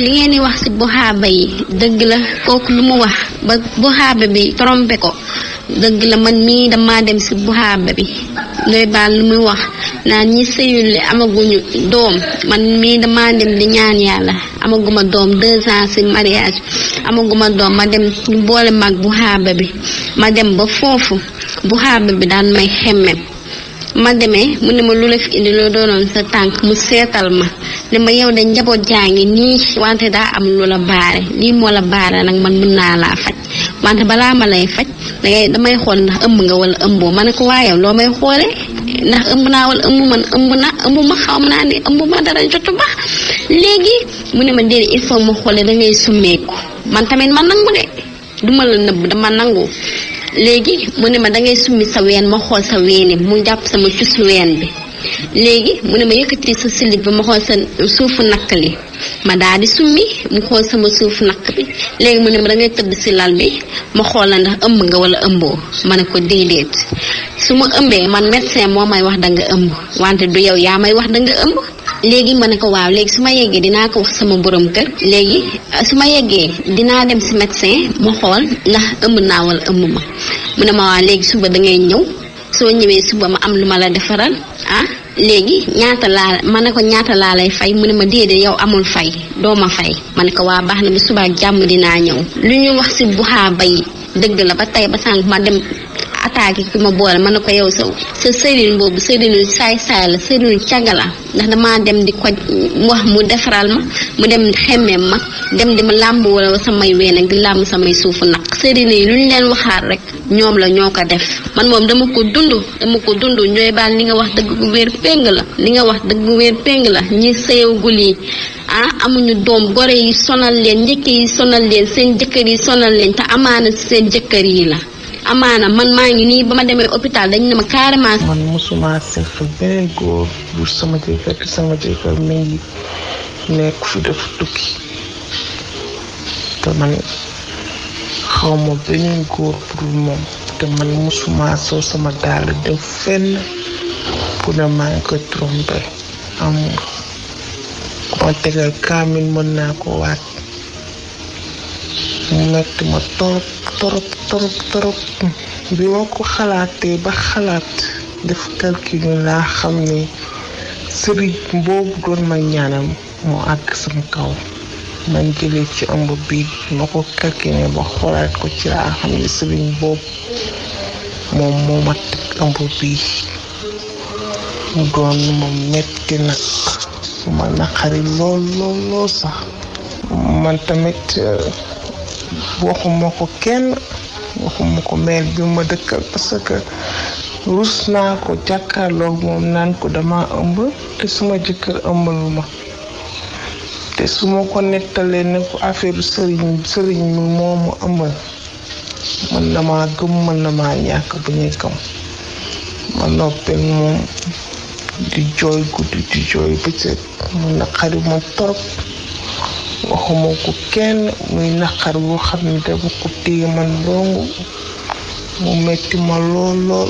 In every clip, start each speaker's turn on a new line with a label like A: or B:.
A: li ngeen di wax ci buxaaba yi dëgg la kooku lu mu wax ba buxaaba bi trompé ko dëgg la man mii dama dem ci buxaaba bi doy baal lu muy wax naan ñi sëyul amaguñu doom man mii dama dem di ñaan yàlla amaguma doom 2 ans ci mariage amaguma doom ma dem ñu boole mag buxaaba bi ma dem ba foofu buxaaba bi daan may xemmem ma demee mu ne ma lu la fi indi loo doonoon sa tànk mu seetal ma ne ma yow de njaboot jaa ngi nii wante daa am lu la baare lii moo la baare nag man mën naa laa faj wante balaa ma lay faj damay xool ndax ëmb nga wala ëmboo ma ne ko waaye loo may xoole ndax ëmb naa wala ëmb man ëmb ma xaw ma naa ne ëmb ma dara jotu ba léegi mu ne ma déedéet il faut ma xoole da ngay summeeku man tamit ma nangu de duma la nëbb dama nangu léegi mu ne ma da ngay summi sa ween ma xool sa weeni mu jàpp sama cusu ween bi léegi mu ne ma yëkkati sa silib bi ma xool sa suufu nakk li ma daal di summi mu xool sama suufu nakk bi léegi mu ne ma da ngay tëdd ci lal bi ma xool la ndax ëmb nga wala ëmboo ma ne ko déedéet su ma ëmbee man médecin moo may wax da nga ëmb wante du yow yaa may wax da nga ëmb léegi ma ne ko waaw léegi su ma yeggee dinaa ko wax sama borom kër léegi su ma yeggee dinaa dem ci médecin mu xool ndax ëmb naa wala ëmb ma mu ne ma waaw léegi suba da ngay ñëw soo ñëwee suba ma am lu ma la defaral léegi ñaata laa ma ne ko ñaata laa lay fay mu ne ma déedéet yow amul fay doo ma fay ma ne ko waa baax na bi suba ak jàmm dinaa ñëw lu ñu wax ci buxaaba yi dëgg la ba tey ba sànq ma dem attaqué ki ma boole ma ne ko yow sa sëriñ boobu sëriñu saay-saay la sëriñu càgga la ndax damaa dem di ko wax mu defaral ma mu dem xemmeem ma dem di ma làmb wala samay ween ak di làmb samay suufu naq sëriñ yi lu ñu leen waxaat rek ñoom la ñoo ko def man moom dama ko dund ñooy baal li nga wax dëgg gu wér péng la li nga wax dëgg gu wér péng la ñi sëyagul yi amuñu doom gore yi sonal leen njëkk yi sonal leen seen jëkkër yi sonal leen te amaana seen jëkkër yi la amaana man maa ngi nii ba ma demee hôpital dañ ne ma carrément.
B: man mosuma seq beneen góor bu sama jëkkër mi ngi nekk fi dafa tukki te man xaw ma beneen góor pour moom te man mosuma soo sama daal dem fenn pour ne maa ngi koy trompé amul ku ma tegal kaamil mën naa ko waat mu metti ma torop bi ma ko xalaatee ba xalaat def calcul laa xam ne sëriñ boobu doon ma ñaanam moo àgg sama kaw man jëlee ci ëmb bi ma ko calculé ba xoolaat ko ci laa xam ne sëriñ boobu moom moo ma teg ëmb bi mu doon ma metti nag ma naqari lool sax man tamit waxuma ko kenn waxuma ko meel bi ma dëkkal parce que rus naa ko jàkkaarloog moom naan ko dama ëmb te suma jëkkër ëmbalu ma te su ma ko nettalee ne ko affaire sëriñ mi moo ma ëmbal mën na maa gëm mën na maa ñàkk bu ñuy gëm ma noppee moom di jooy guddi di jooy bëccëg mu naqari ma torop waxuma ko kenn muy naqar boo xam ne dama ko téye man dong mu metti ma lool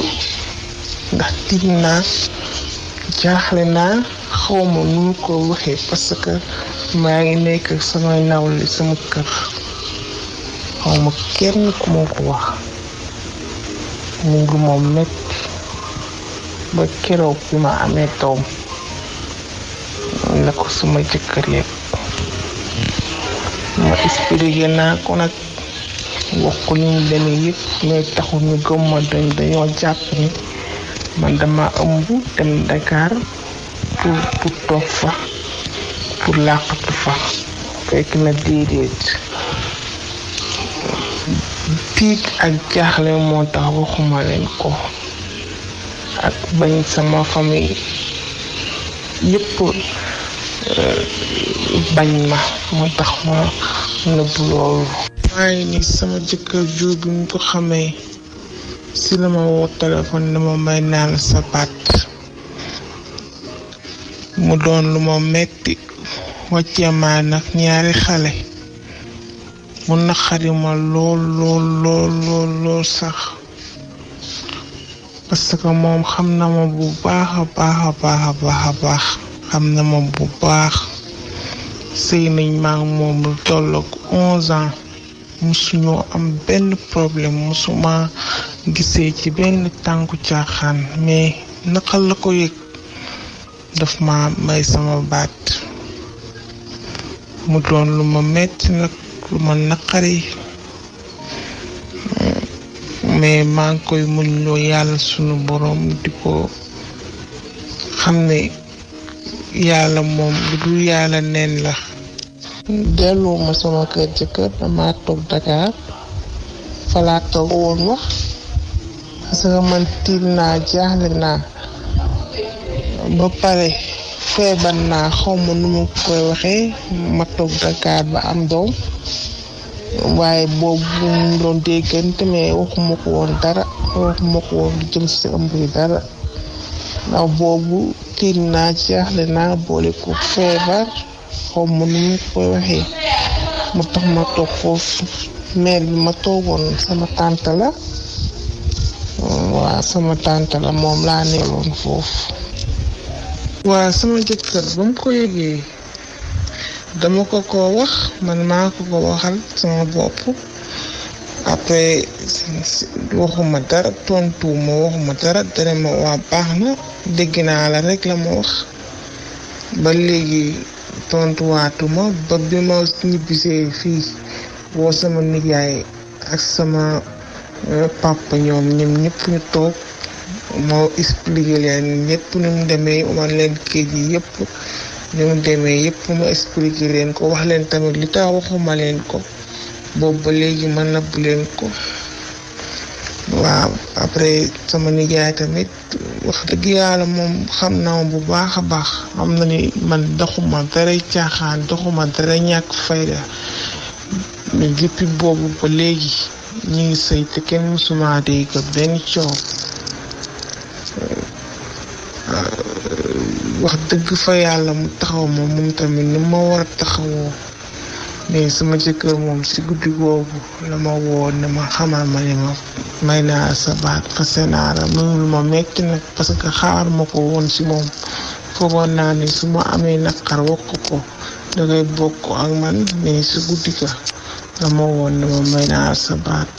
B: ndax tiit naa jaaxle naa xawma nu ko waxee parce que maa ngi nekk ak samay nawle sama kër xawma kenn ku ma ko wax mu ngi ma metti ba keroog bi ma amee doom la ko sama jëkkër yëpp ma expliqué naa ko nag wax ko ni mu demee yëpp mais taxul ñu gëm ma dañoo jàpp ni man dama ëmb dem Dakar pour toog fa pour làqatu fa fekk na déedéet tiit ak jaaxle moo tax waxuma leen ko ak bañ sama famille yëpp bañ ma moo tax ma nëbb loolu. maa ngi ni sama jëkkër jur bi mu ko xamee si la ma woo téléphone dama may naa la sa baat mu doon lu ma metti wàccee maa nag ñaari xale mu naqari ma lool sax parce que moom xam na ma bu baax a baax xam na ma bu baax sëy nañ maa ngi moom lu tolloog 11 ans musuñoo am benn problème musuma gisee ci benn tànku caaxaan mais naka la ko yëg daf ma may sama baat mu doon lu ma metti nag lu ma naqari mais maa ngi koy muñ loo yàlla sunu borom di ko xam ne yàlla moom lu dul yàlla neen la. delloo ma sama kër jëkkër dama toog Dakar fa laa toog woon wax parce que man tiit naa jaaxle naa ba pare feebar naa xawma nu ma koy waxee ma toog Dakar ba am doom waaye boobu ñu doon déggante mais waxuma ko woon dara waxuma ko woon lu jëm si ëmb yi dara ndax boobu tiit naa jaaxle naa boole ko feebar xawma nu ma koy waxee mu tax ma toog foofu mère bi ma toogoon sama tante la waaw sama tante la moom laa neeloon foofu. waaw sama jëkkër ba mu ko yëgee dama ko wax man maa ko waxal sama bopp après waxuma dara tontuwuma waxuma dara dara ma waa baax na dégg naa la rek la ma wax ba léegi tontuwaatuma ba bi ma ñibbisee fii woo sama nijaay ak sama papa ñoom ñëpp ñu toog moo expliqué leen ñëpp nu mu demee man leen kii yi yëpp ñu mu demee yëpp ma expliqué leen ko wax leen tamit li tax waxuma leen ko boobu ba léegi ma nëbb leen ko waaw après sama nijaay tamit wax dëgg yàlla moom xam naa bu baax a baax xam na ni man doxuma dara caaxaan doxuma dara ñàkk fayda mais depuis boobu ba léegi ñu ngi sëy te kenn mësuma dégg benn coow wax dëgg fa yàlla mu taxaw ma moom tamit ni ma war a taxawoo mais sama jëkkër moom si guddi googu la ma woo ne ma xamal ma ne ma may naa sa baat fase naa la mënul ma metti nag parce que xaar ma ko woon si moom foogoon naa ne su ma amee naqar wax ko dangay bokk ak man mais si guddi ga la ma woon ne ma may naa sa baat.